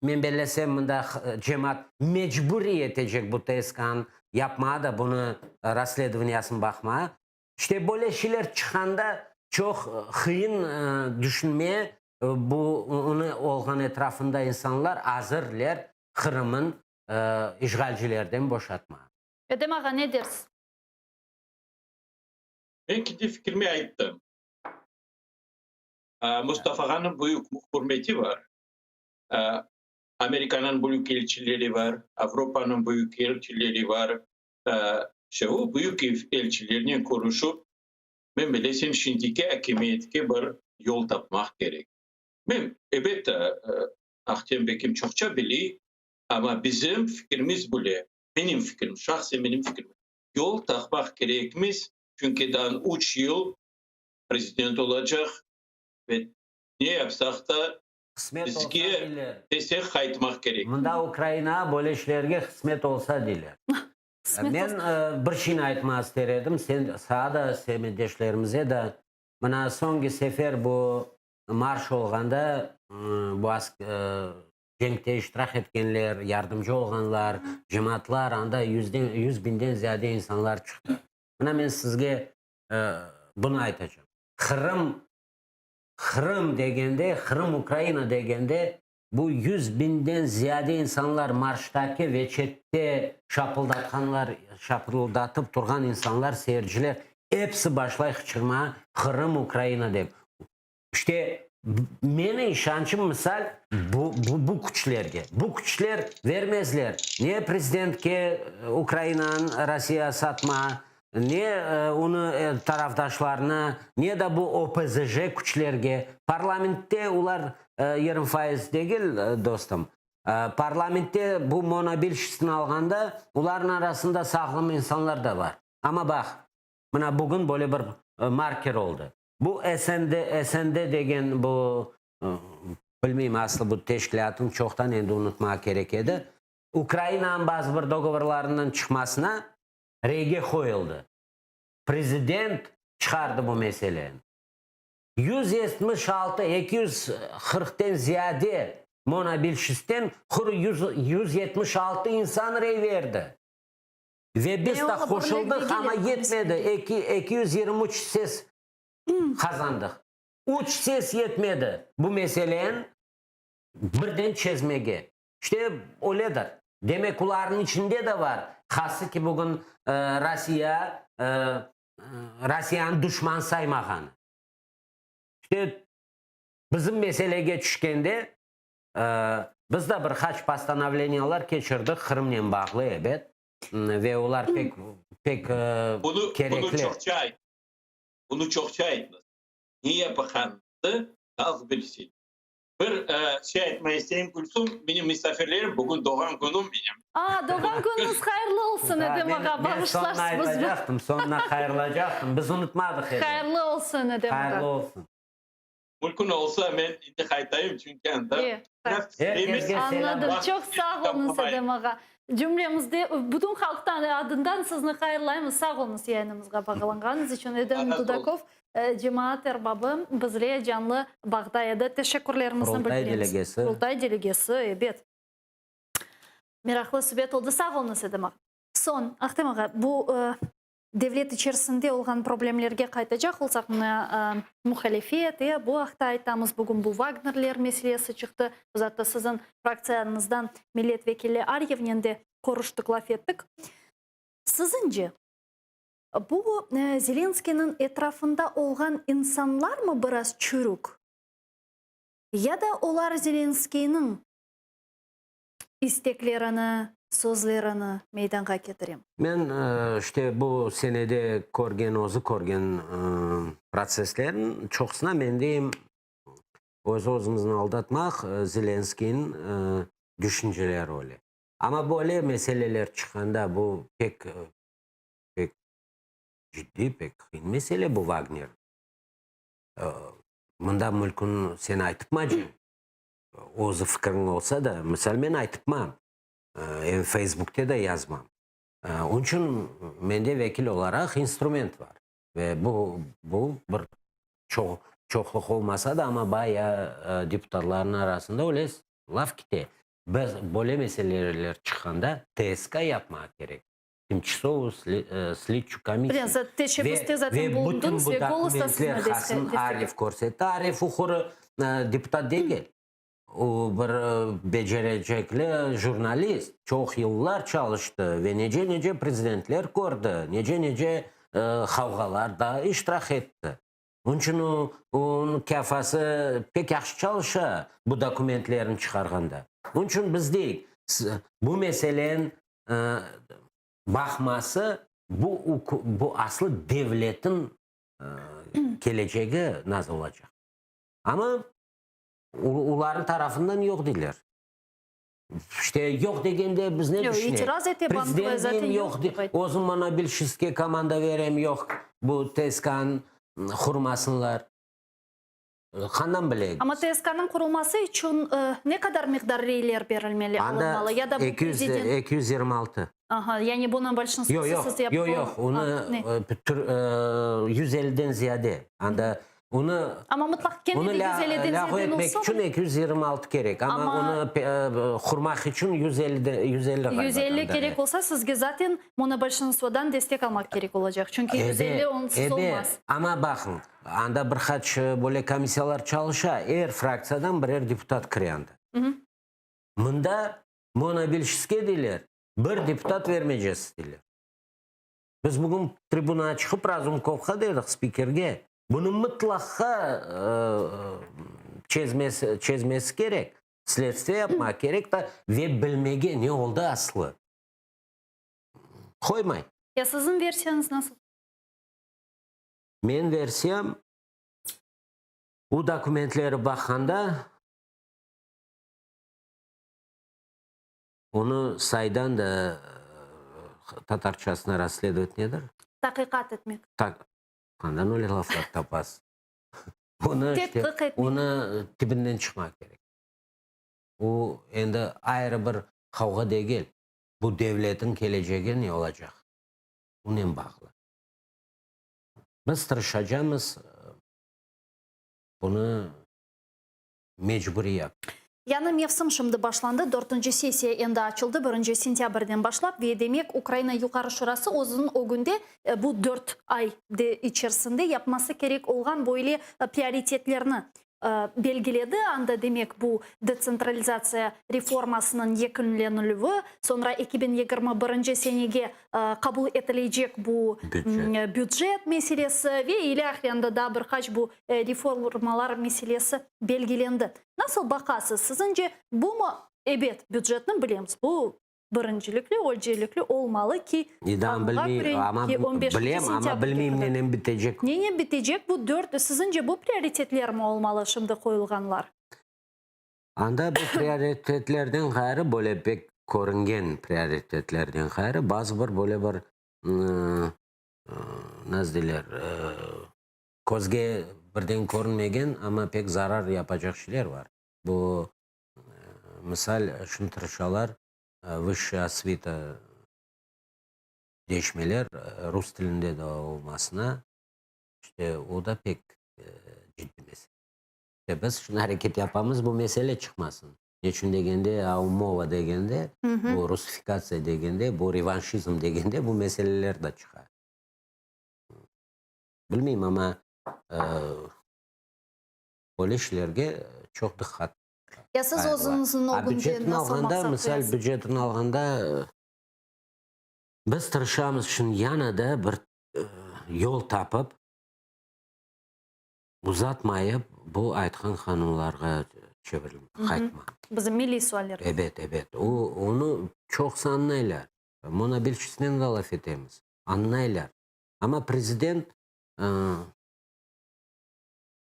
men bellesem mında cemaat mecburiy etecek bu TSKnı yapmağa da, bunı rassledovaniyasını baqmağa, İşte, böyle şeyler çıqqanda çoq qıyın düşünmeye, bu onı olğan etrafında insanlar azırler Qırımın işğalcilerden boşatmağa. Edem ağa, ne dersiz? Men kendi fikrimi ayttım. Mustafa ağanıñ büyük ürmeti bar. Amerikanıñ büyük elçileri bar, Avropanıñ büyük elçileri bar. İşte o büyük elçilernen körüşip, men bilesem, şimdiki akimiyetke bir yol tapmaq kerek. Men, elbette, Ahtem bekim çoqça biley, amma bizim fikrimiz bile, menim fikrim, şahsen menim fikrim, yol tapmaq kerekmiz, çünki daa üç yıl prezident olacaq ve ne yapsaq da, Qısmet olsa bizge deyler. destek qaytmaq kerek. Mında Ukrainağa böyle işlerge qısmet olsa deyler. Qısmet Men olsa. bir şeyni aytmağa ister edim, sen, sağa da, semetdeşlerimize de. Mına soñki sefer bu marş olğanda, bu cenkte iştirak etkenler, yardımcı olğanlar, cemaatlar, anda yüzden, 100 binden ziyade insanlar çıqtı. Mına men sizge bunı aytacağım. Qırım Qırım degende, Qırım Ukraina degende, bu 100 binden ziyade insanlar marştaki ve çette şapıldatqanlar, şapıldatıp turğan insanlar, seyirciler, episi başlay qıçırmağa Qırım Ukraina dep. İşte, meni işançım misal bu, bu, bu küçlerge. Bu küçler vermezler ne prezidentke Ukrainanı Rossiya satma, ne onı tarafdaşlarına, ne de bu OPZJ küçlerge. Parlamentte olar 20% degil, dostum. Parlamentte bu monobilşistini alğanda, olarnıñ arasında sağlam insanlar da bar. Amma baq, mına bugün böyle bir marker oldı. Bu SND, SND degen bu, bilmeyim, aslı bu teşkilâtnı çoqtan endi unutmağa kerek edi. Ukrainanıñ bazı bir dogovorlarından çıqmasına reyge qoyuldı. Prezident çıqardı bu meseleni. 176, 240-ten ziyade monobilşistten quru 176 insan rey berdi. Ve biz de qoşuldıq, amma yetmedi, 223 ses qazandıq. Üç ses yetmedi bu meseleni birden çezmege. İşte, öyledir. Demek, olarnıñ içinde de bar, hası ki bugün Rossiya, Rossiyanı duşman saymağanı. İşte, bizim meselege tüşkende, biz de bir qaç postanovleniyalar keçirdik Qırımnen bağlı, ebet, ve olar pek, pek Bunı, kerekli. bunı çoqça ayt. Bunı çoqça aytmız. Ne yapaqanımızı halq bilsin. Bir şey aytmaq isteyim, Gülsüm, menim misafirlerim, bugün doğğan künüm menim. Aa, doğğan künüñiz hayırlı olsun, Edem ağa, Men soñuna bağışlarsız. aytacaqtım, soñuna hayırlacaqtım. Biz unutmadıq, Edem. Hayırlı olsun, Edem ağa. Hayırlı olsun. Mümkün olsa, men endi qaytayım, çünki anda E, biraz Herkeske selâm. Añladım. Çoq sağ oluñız, Edem ağa. Cümlemizde, bütün halqtan adından sizni hayırlaymız. Sağ oluñız yayınımızğa bağlanğanıñız içün. Edem Dudakov, cemaat erbabı, bizle canlı bağda edi. Teşekkürlerimizni Qurultay bildiremiz. delegesi. Qurultay delegesi, ebet. Meraqlı subet oldı. Sağ oluñız, Edem ağa. Soñ, Ahtem ağa, bu devlet içerisinde olğan problemlerge qaytacaq olsaq, mına muhalifet, bu aqta aytamız, bugün bu Vagnerler meselesi çıqtı. Biz atta siziñ fraktsiyañızdan millet vekili Aryevnen de körüştik, laf ettik. Siziñce, bu Zelenskıynıñ etrafında olğan insanlarmı biraz çürük? Ya da olar Zelenskıynıñ isteklerini, sözlerini meydanğa ketire? Men işte bu senede körgen, özü körgen protsesslerniñ çoqusına men deyim, öz-özümizni aldatmaq, Zelenskıynıñ düşünceleri öyle. Amma böyle meseleler çıqqanda, bu pek, pek ciddiy, pek qıyın mesele bu Vagner. Mında mülkün sen aytıpmacıñ, özü fikriñ olsa da, misal men aytıpmam, em Feysbukte de yazmam. Onıñ içün mende vekil olaraq instrument bar. Ve bu, bu bir çoq, çoqluq olmasa da, amma bayağı deputatlarnıñ arasında öyle laf kete. Biz böyle meseleler çıqqanda TSK yapmağa kerek. Timçisovu slidçu komissiya. Bilem, teşebbüste zaten bulundıñız ve Golos da sizni destekledi. Arif körsetti. Arif Uhurı deputat degil. O bir becerecekli jurnalist. Çoq yıllar çalıştı ve nece-nece prezidentler kördi, nece-nece qavğalarda iştirak etti. Onıñ içün o, onıñ kâfası pek yahşı çalışa bu dokumentlerni çıqarğanda. Onıñ içün biz deyik, bu meseleniñ baqması, bu, bu aslı devletniñ kelecegi nasıl olacaq. Amma olarnıñ tarafından yoq deyler. İşte yoq degende biz ne Yoq, itiraz ete Bankova zaten yoq dep ayttı. Özüm monobilşistke komanda berem, yoq, bu TSK-nı qurmasınlar. Qandan bileyik? Amma TSK-nıñ qurulması içün ne qadar miqdar reyler berilmeli, alınmalı? Ya da bu prezident... 226. Aha, yani bunıñ bolşinstvosı siz Yoq, yoq, yoq, onı 150-den ziyade. Anda onı Amma mıtlaq kene de 150-den ziyade lâğu etmek içün 226 kerek, amma onı qurmaq içün 150 ğaliba. 150 kerek olsa, sizge zaten monobolşinstvodan destek almaq kerek olacaq, çünki 150 onsız olmaz. Amma baqıñ, anda bir qaç böyle komissiyalar çalışa, er fraktsiyadan birer deputat kire anda. Mında monobilşistke deyler, bir deputat vermeycesiz deyler. Biz bugün tribunağa çıqıp Razumkovğa dedik, spikerge, bunı mıtlaqqa çezmesi, çezmesi kerek, sledstviye yapmaq kerek da ve bilmege ne oldı aslı. Qoymay. Ya siziñ versiyañız nasıl? Menim versiyam, bu dokumentleri baqqanda, Onı saydan da tatarçasına rassledovat nedir? Taqiqat etmek. Qandan öyle laflar tapasız? Onı işte, Tedqiq etmek. Onı tibinden çıqmaq kerek. O endi ayrı bir qavğa degil. Bu devletniñ kelecegi ne olacaq? Onen bağlı. Biz tırışacamız bunı mecburiy yap. Yañı mevsim şimdi başlandı, dörtünci sessiya endi açıldı, birinci sentâbrden başlap ve demek Ukraina Yuqarı Şurası özüniñ ögünde bu dört ay içerisinde yapması kerek olğan böyle prioritetlerni belgiledi. Anda demek bu detsentralizatsiya reformasınıñ yekünlenilüvi, soñra 2021 senege qabul etilecek bu bücet meselesi ve ilâhre anda daa bir qaç bu reformalar meselesi belgilendi. Nasıl baqasız, siziñce bumı? Ebet, bücetni bilemiz, bu birincilikli, öncelikli olmalı ki, qanunğa köre, ki on beşinci sentâbrge qadar. Nenen bitecek? Nenen bitecek bu dört, siziñce bu prioritetlermi olmalı şimdi qoyulğanlar? Anda bu prioritetlerden ğayrı, böyle pek körüngen prioritetlerden ğayrı, bazı bir böyle bir, nasıl deyler, közge birden körünmegen, amma pek zarar yapacaq şeyler bar. Bu, misal, şunı tırışalar, vısşaya osvita deñişmeler rus tilinde de olmasına, işte o da pek ciddiy mesele. İşte biz şunı areket yapamız, bu mesele çıqmasın. Neçün degende, aumova degende, bu rusifikatsiya degende, bu revanşizm degende bu meseleler de çıqa. Bilmeyim, amma böyle işlerge çoq diqqat Ya siz özüñizniñ A ögünde bücetni nasıl alğanda, maqsat misal, qoyasız? bücetni alğanda, biz tırışamız şimdi yana da bir yol tapıp, uzatmayıp, bu aytqan qanunlarğa çevirilmek, qaytmaq. Bizim milliy sualler. Ebet, ebet. O, onı çoqusı añlaylar. Monobilşistnen de laf etemiz. Añlaylar. Amma prezident,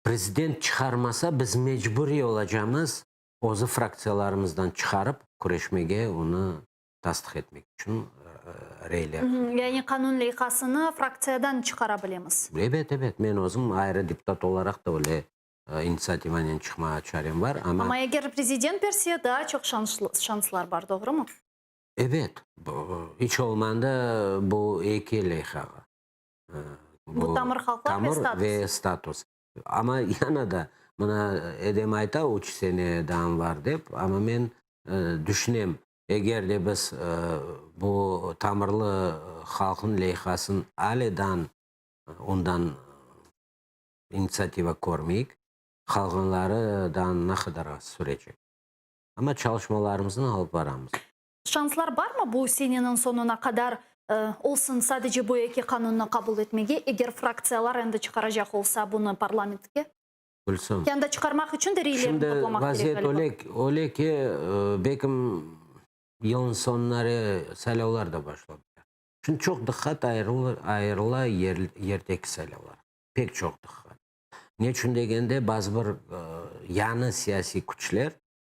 prezident çıqarmasa, biz mecburiy olacamız özü fraktsiyalarımızdan çıqarıp, küreşmege, onı tasdıq etmek içün reyler. Yani qanun leyhasını fraktsiyadan çıqara bilemiz? Ebet, ebet. Men özüm ayrı deputat olaraq da öyle. initsiativanen çıqmağa çarem bar, amma. Amma eger prezident berse, daa çoq şanslar bar, doğrumı? Ebet, iç olmanda bu eki leyhağa. Bu tamır halqlar ve status. Ve status. Amma yana da, mına Edem ayta, üç sene daa var dep, amma men düşünem, eger de biz bu tamırlı halqnıñ leyhasın ale daa ondan initsiativa körmeyik, qalğanları daa ne qadar sürecek. Amma çalışmalarımıznı alıp baramız. Şanslar barmı bu seneniñ soñuna qadar olsun sadece bu eki qanunnı qabul etmege, eger fraktsiyalar endi çıqaracaq olsa bunı parlamentke? Gülsüm. Yanda çıqarmaq içün de reylerni toplamaq kerek Şimdi vaziyet öyle ki, belkim yılnıñ soñunare saylavlar da başlap bile. Şimdi çoq diqqat ayırıla yerdeki saylavlarğa, pek çoq diqqat. Ne içün degende, bazı bir yañı siyasiy küçler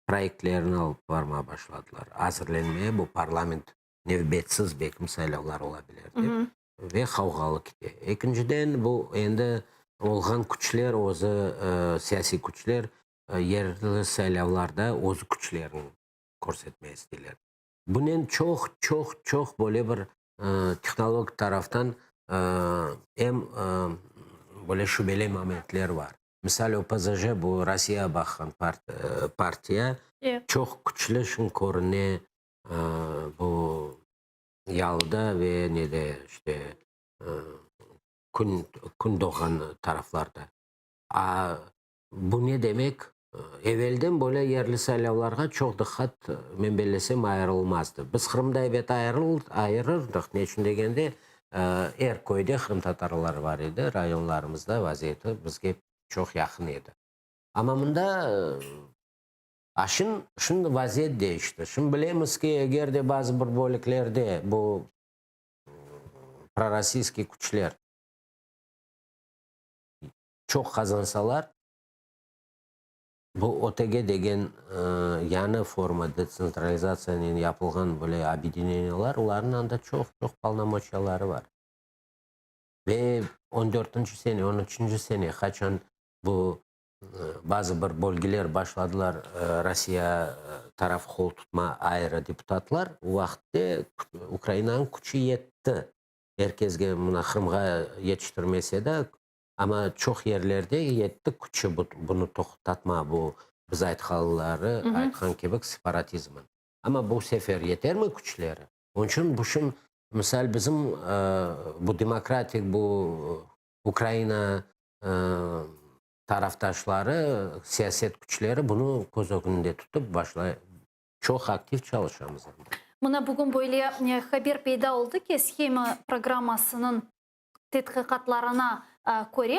proyektlerini alıp barmağa başladılar, azırlenmeye, bu parlament nevbetsiz belkim saylavlar ola bilir dep, ve qavğalı kete. Ekinciden, bu endi olğan küçler, özü siyasiy küçler yerli saylavlarda öz küçlerini körsetmege isteyler. Bunen çoq, çoq, çoq böyle bir tehnologik taraftan em böyle şübeli momentler bar. Misal, OPZJ, bu Rossiyağa baqqan partiya, çoq küçlü şın körüne bu yalıda ve nede, işte, kün, kün doğğan taraflarda. A bu ne demek? Evelden böyle yerli saylavlarğa çoq diqqat, men bellesem, ayırılmazdı. Biz Qırımda, ebet, ayırırdıq, ne içün degende, er köyde qırımtatarlar bar edi, rayonlarımızda vaziyeti bizge çoq yaqın edi. Amma mında, a şimdi vaziyet deñişti. Şimdi bilemiz ki, eger de bazı bir bölüklerde bu prorossiyskiy küçler çoq qazansalar, Bu OTG degen yañı forma detsentralizatsiyanen yapılğan böyle obedineniyalar, olarnıñ anda çoq-çoq polnomoçiyaları bar. Ve on dörtünci sene, on üçünci sene qaçan bu bazı bir bölgeler başladılar Rossiya taraf qol tutma ayrı deputatlar, o vaqıtte Ukrainanıñ küçü yetti. Er kesge mına Qırımğa yetiştirmese de, Amma çoq yerlerde yetti küçü bunı toqtatma, bu biz aytqanları, aytqan kibi separatizmni. Amma bu sefer yetermi küçleri? Onıñ içün buşun, misal, bizim bu demokratik bu Ukraina tarafdaşları, siyaset küçleri bunı köz ögünde tutıp başlay, çoq aktiv çalışamız anda. Mına bugün böyle haber peyda oldı ki, Shema programmasınıñ tedqiqatlarına köre,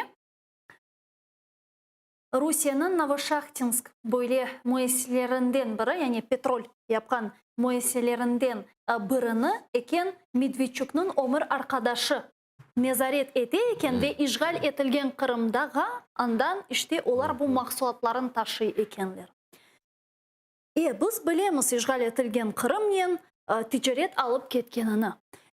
Rusiyeniñ Novoşahtinsk böyle müessiselerinden biri, yani petrol yapqan müessiselerinden birini eken Medvedçuknıñ ömür arqadaşı nezaret ete eken ve işğal etilgen Qırımdağa andan işte olar bu mahsulatlarını taşıy ekenler. E, biz bilemiz işğal etilgen Qırımnen ticaret alıp ketkenini.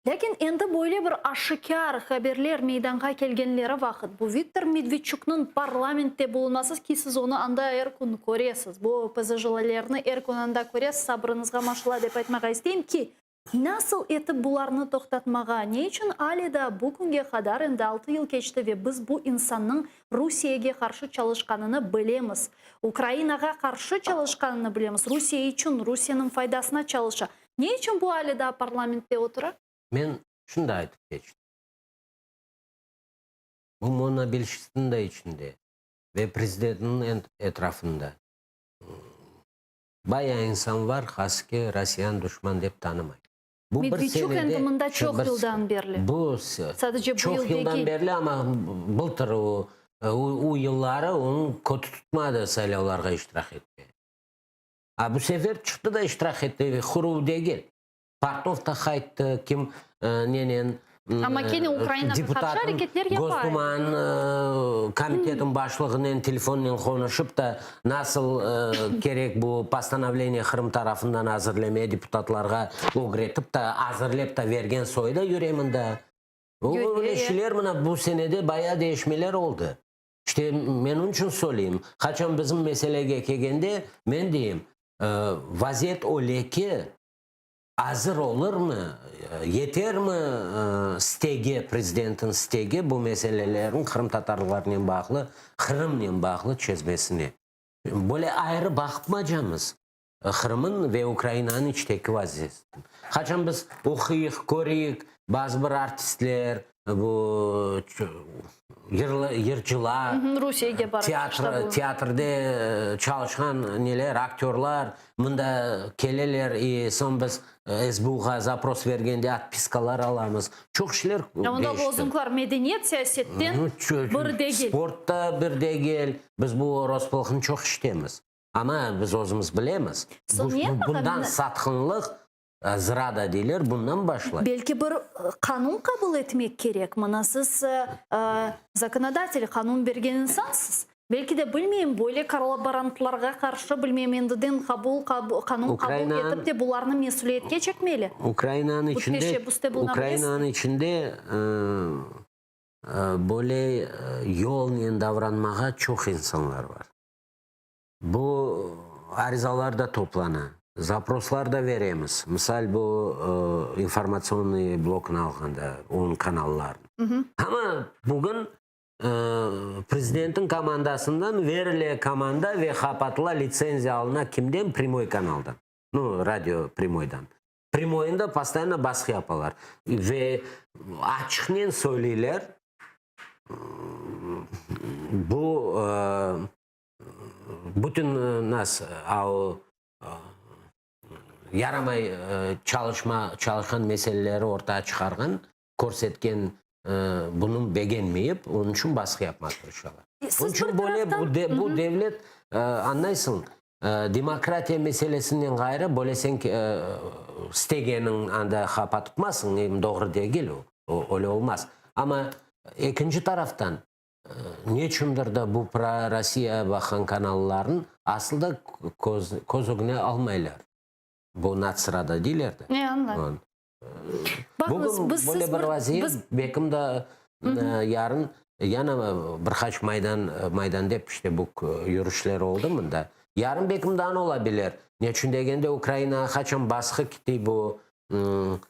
Lâkin endi böyle bir aşikâr haberler meydanğa kelgenleri vaqıt, bu Viktor Medvedçuknıñ parlamentte bulunması, ki siz onı anda er kün köresiz, bu OPZJlerni er kün anda köresiz, sabırıñızğa maşallah dep aytmağa isteyim ki, Nasıl etip bularnı toqtatmağa? Ne içün ale daa bu künge qadar, endi altı yıl keçti ve biz bu insannıñ Rusiyege qarşı çalışqanını bilemiz, Ukrainağa qarşı çalışqanını bilemiz, Rusiye içün, Rusiyeniñ faydasına çalışa. Ne içün bu ale daa parlamentte otura? Men şunı da aytıp keçtim. Bu monobelşistniñ da içinde ve prezidentniñ etrafında Bayağı insan var, haski Rossiyanı duşman dep tanımay. Bu bir Medvedçuk endi senede, mında şu çoq bir yıldan berli. Bu Sadece bu çoq yıl yıldan degil. berli, amma bıltır o, o yılları onıñ kötü tutmadı saylavlarğa iştirak etmege. A bu sefer çıqtı da iştirak etti, huruv degil. Portnov da qayttı, kim nenen Amma kene Ukrainağa qarşı areketler yapa. Gosdumanıñ komitetiniñ başlığınen telefonnen qonuşıp da, nasıl kerek bu postanovleniye Qırım tarafından azırlemeye deputatlarğa ögretip da, azırlep da vergen soy da yüre mında. Öyle şeyler mına bu senede bayağı deñişmeler oldı. İşte, men onıñ içün söyleyim, qaçan bizim meselege kelgende, men deyim, vaziyet öyle ki, azır olurmı, yetermi stegi, prezidentniñ stegi bu meselelerniñ qırımtatarlarnen bağlı, Qırımnen bağlı çezmesine. Böyle ayrı baqmacamız Qırımıñ ve Ukrainanıñ içteki vaziyetini. Qaçan biz oquyıq, köreyik, bazı bir artistler, bu yırcılar, Rusiyege barıp teatr, teatrde çalışqan neler, aktörlar mında keleler, i soñ biz SBUğa zapros bergende otpiskalar alamız. Çoq işler Ya onda deñişti. lozunglar medeniyet siyasetten bir degil. Sport da bir degil. Biz bu orospılıqnı çoq işitemiz. Amma biz özümiz bilemiz, Soñ ne yapmağa bundan meni- satqınlıq, zrada deyler, bundan başlay. Belki bir qanun qabul etmek kerek? Mına siz zakonodatel, qanun bergen insansız. Belki de, bilmeyim, böyle kollaborantlarğa qarşı, bilmeyim, endiden qabul, qanun qabul etip te bularnı mesüliyetke çekmeli. Ukrainanıñ Bu içinde, teşebbüste buluna bilesiz. Ukrainanıñ içinde böyle yolnen davranmağa çoq insanlar bar. Bu arizalar da toplana, zaproslar da veremiz. Misal, bu informatsionnıy bloknı alğanda, onıñ kanallarını. Amma bugün prezidentniñ komandasından berile komanda ve qapatıla, litsenziya alına kimden? Primoy kanaldan, nu, radio Primoydan. Primoyında postoyanno basqı yapalar ve açıqnen söyleyler, bu bütün nas o yaramay çalışma, çalışqan meseleleri ortağa çıqarğan, körsetken bunı begenmeyip, onıñ içün basqı yapmağa tırışalar. Onıñ içün böyle bu devlet, añlaysıñ, demokratiya meselesinden ğayrı, böyle sen istegeniñ anda qapatıpmasıñ, em doğru degil o, öyle olmaz. Amma ekinci taraftan, Neçündir da bu pro-Rossiya baqan kanallarnı asıl da köz ögüne almaylar. Bu natsırada deyler de. Ne, añlayım. Bugün böyle bir vaziyet, belkim de yarın yana bir qaç Maydan, Maydan dep işte bu yürüşler oldı mında. Yarın belkim daa ola bilir. Neçün degende Ukrainağa qaçan basqı kiti bu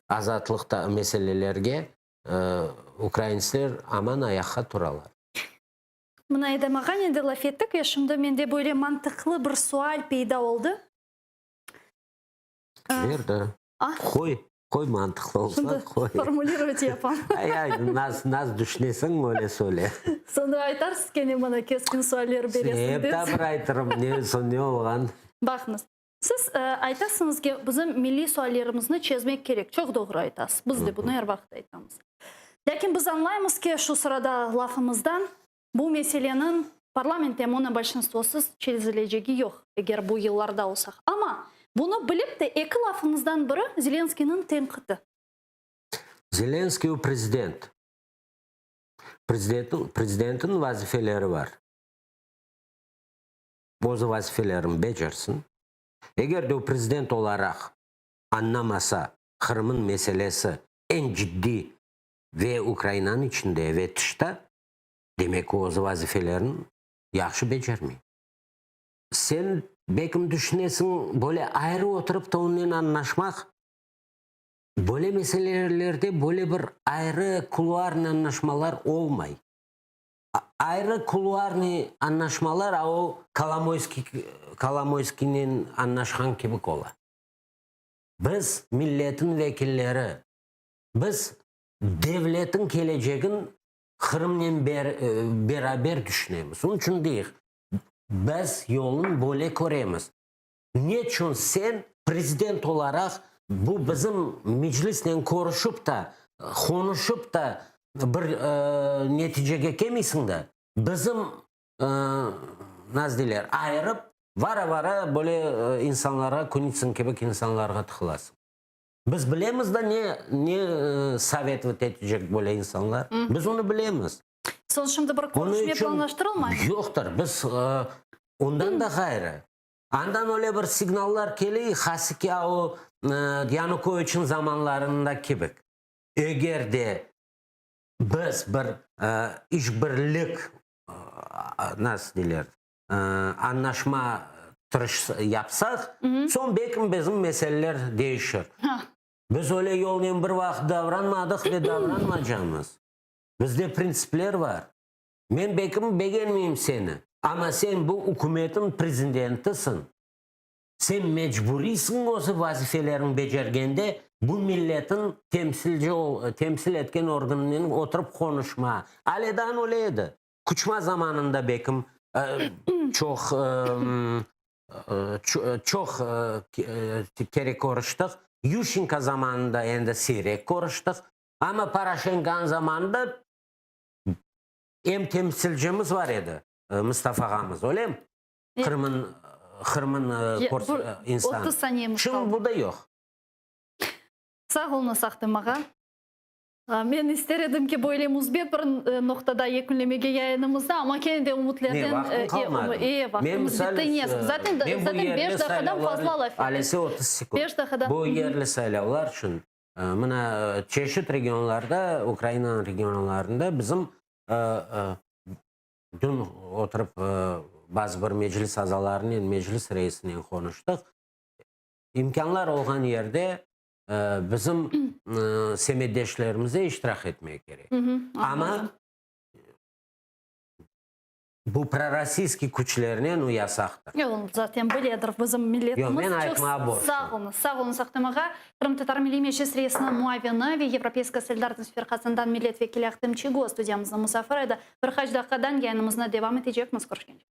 azatlıq meselelerge, Ukraintsler aman ayaqqa turalar. Mına Edem ağa endi laf ettik ve şimdi mende böyle mantıqlı bir sual peyda oldı. Ver da. Qoy, qoy mantıqlı olsa, qoy. Şimdi formulировать yapam. Ay, ay, naz, naz düşünesiñ, öyle söyle. Soñra aytarsız kene maña keskin sualler beresiñ Hep dep. de bir aytırım, ne, soñ ne olğan? Baqıñız. Siz aytasıñız ki, bizim milliy suallerimizni çezmek kerek. Çoq doğru aytasız. Biz de bunı er vaqıt aytamız. Lâkin biz añlaymız ki, şu sırada lafımızdan bu meseleniñ parlamentte monobolşinstvosız çezilecegi yoq, eger bu yıllarda olsaq. Amma bunı bilip de eki lafıñızdan biri Zelenskıynıñ tenqiti. Zelenskıy o prezident. Prezidentniñ prezidentniñ vazifeleri bar. Öz vazifelerini becersin. Eger de o prezident olaraq añlamasa, Qırımıñ meselesi eñ ciddiy ve Ukrainanıñ içinde, ve tışta, demek o öz vazifelerini yahşı becermey. Sen, belkim, düşünesiñ, böyle ayrı oturıp ta onnen añlaşmaq, böyle meselelerde böyle bir ayrı kuluarnıy añlaşmalar olmay. Ayrı kuluarnıy añlaşmalar, a o Kolomoyskiy, Kolomoyskiynen añlaşqan kibik ola. Biz, milletin vekilleri, biz devletin kelecegin Qırımnen beraber tüşünemiz. Onıñ içün deyik, biz yolun böyle köremiz. Neçün sen prezident olaraq bu bizim Meclisnen körüşip ta, qonuşıp ta bir neticege kelmeysiñ de, bizim, nasıl deyler, ayırıp, vara-vara böyle insanlarğa, Kunitsın kibi insanlarğa tıqılasıñ? Biz bilemiz da ne, ne sovetovat etecek böyle insanlar. Biz onı bilemiz. Soñ şimdi bir körüşme planlaştırılmay mı? Yoqtır. Biz ondan da ğayrı, andan öyle bir signallar kele, hasiki o Yanukoviçniñ zamanlarında kibi. Eger de biz bir işbirlik. Nasıl deyler, añlaşma tırış yapsaq, soñ belkim bizim meseleler değişir. Biz öyle yolnen bir vaqıt davranmadıq ve davranmaycaqmız. Bizde printsipler bar. Men belkim begenmeyim seni, amma sen bu ükümetniñ prezidentisiñ. Sen mecburiysiñ özü vazifeleriñ becergende bu milletniñ temsilci temsil etken organınen oturıp qonuşma. Ale daa öyle edi. Kuçma zamanında belkim çoq çoq kere körüştik. Yuşçenko zamanında endi siyrek körüştik. Amma Poroşenkonıñ zamanında em temsilcimiz bar edi, Mustafa ağamız, öylemi? Qırımın Qırımın insanı. 30 saniyemiz Şimdi qaldı. bu da yoq. Sağ oluñız, Ahtem ağa. Men ister edim ki, böyle müsbet bir noqtada yekünlemege yayınımıznı, amma kene de Ne, ümütlerden vaqtım qalmadı. E, Men vaqtımız misal, bitti. Ne, zaten, men bu zaten yerli beş daqiqadan saylavlar, fazla laf ettik. Alese 30 sekund. 5 daqiqadan. Bu yerli saylavlar içün, mına, çeşit regionlarda, Ukrainanıñ regionlarında bizim dün oturıp bazı bir meclis azalarınen, meclis reisinen qonuştıq. İmkânlar olğan yerde bizim semetdeşlerimize iştirak etmek kerek. Amma bu prorossiyskiy küçlernen o yasaqtır. Yoq, onı zaten biledir bizim milletimiz. Yoq, men aytmağa borclum. Sağ oluñız, sağ oluñız, Ahtem ağa. Qırımtatar Milliy Meclis reisiniñ muavini ve Yevropeyskaya solidarnost firqasından millet vekili Ahtem Çiygoz studiyamıznıñ musafiri edi. Bir qaç daqiqadan yayınımıznı devam etecekmiz. Körüşkence.